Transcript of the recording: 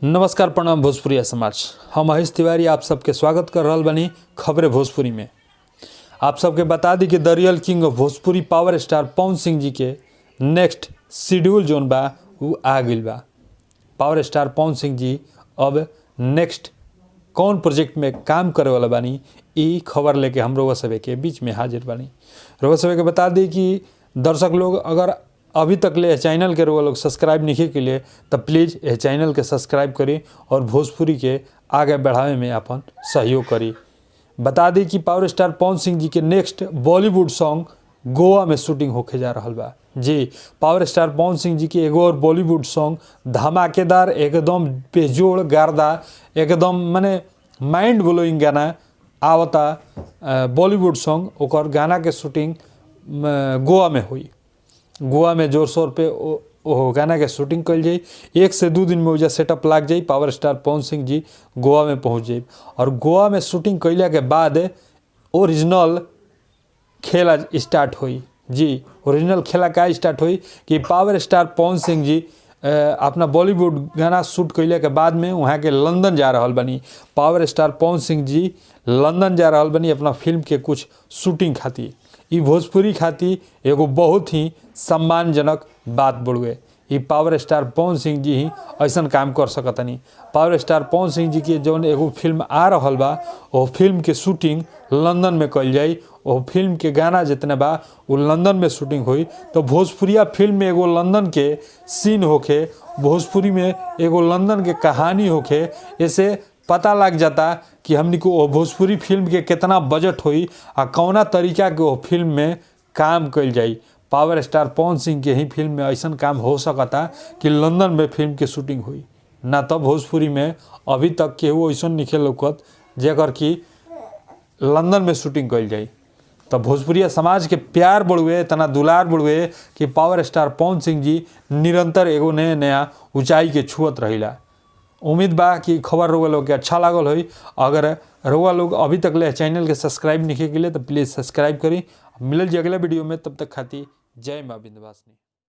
नमस्कार, प्रणाम भोजपुरिया समाज। हम महेश तिवारी आप सबके स्वागत कर रहल बानी खबरें भोजपुरी में। आप सबके बता दी कि the real king of Bhojpuri power star Pawan Singh ji के नेक्स्ट शेड्यूल जोन बा उ आ गइल बा। पावर स्टार पवन सिंह जी अब नेक्स्ट कौन प्रोजेक्ट में काम करे वाला बानी, ई खबर लेके हम रउआ सभे के बीच में हाजिर बानी। रउआ सभे के बता दी कि दर्शक लोग अगर अभी तक ले चैनल के रउआ लोग सब्सक्राइब नहीं के लिए तो प्लीज़ ये चैनल के सब्सक्राइब करी और भोजपुरी के आगे बढ़ावे में अपन सहयोग करी। बता दी कि पावर स्टार पवन सिंह जी के नेक्स्ट बॉलीवुड सॉन्ग गोवा में शूटिंग होके जा रहल बा। जी, पावर स्टार पवन सिंह जी के एगो और बॉलीवुड सॉन्ग धमाकेदार, एकदम बेजोड़ गार्दा, एकदम माने माइंड ब्लोइंग गाना आवता बॉलीवुड सॉन्ग, ओकर गाना के शूटिंग गोवा में हुई। गोवा में जोर शोर पे ओ गाना के शूटिंग कल जाई। 1 से 2 दिन में ओजा सेटअप लाग जाई। पावर स्टार पवन सिंह जी गोवा में पहुंच जाई और गोवा में शूटिंग कैला के बाद ओरिजिनल खेला स्टार्ट हुई। जी, ओरिजिनल खेला का स्टार्ट हुई कि पावर स्टार पवन सिंह जी अपना बॉलीवुड गाना शूट कैला के बाद में वहाँ के लंदन जा रहल बानी। Power star Pawan Singh ji London जा रहल बानी अपना फिल्म के कुछ शूटिंग खातिर। ई भोजपुरी खातिर एगो बहुत ही सम्मानजनक बात बड़ुए। ई पावर स्टार पवन सिंह जी ही ऐसन काम कर सकतनी। पावर स्टार पवन सिंह जी के जौन एगो फिल्म आ रहल बा, ओ फिल्म के शूटिंग लंदन में कल जाई। ओ फिल्म के गाना जितना बा वो लंदन में शूटिंग हुई, तो भोजपुरिया फिल्म में एगो लंदन के सीन होखे, भोजपुरी में एगो लंदन के कहानी होखे, ऐसे पता लग जाता कि हमनी को ओ भोजपुरी फिल्म के कितना बजट होई आ कौना तरीका के ओ फिल्म में काम कइल जाई। पावर स्टार पवन सिंह के ही फिल्म में ऐसन काम हो सकता कि लंदन में फिल्म के शूटिंग हुई ना, तब भोजपुरी में अभी तक केहू ऐसन निखे लौकत जेकर कि लंदन में शूटिंग कइल जाई। तो भोजपुरिया समाज के प्यार बढ़ुए, इतना दुलार बढ़ुए कि पावर स्टार पवन सिंह जी निरंतर एगो नया नया ऊंचाई के छुअत रहिला। उम्मीद बा कि खबर रउआ लोग के अच्छा लागल होई। अगर रउआ लोग अभी तक ले चैनल के सब्सक्राइब नहीं के लिए तो प्लीज़ सब्सक्राइब करी। मिलल जी अगला वीडियो में, तब तक खातिर जय माँ विंध्यवासिनी।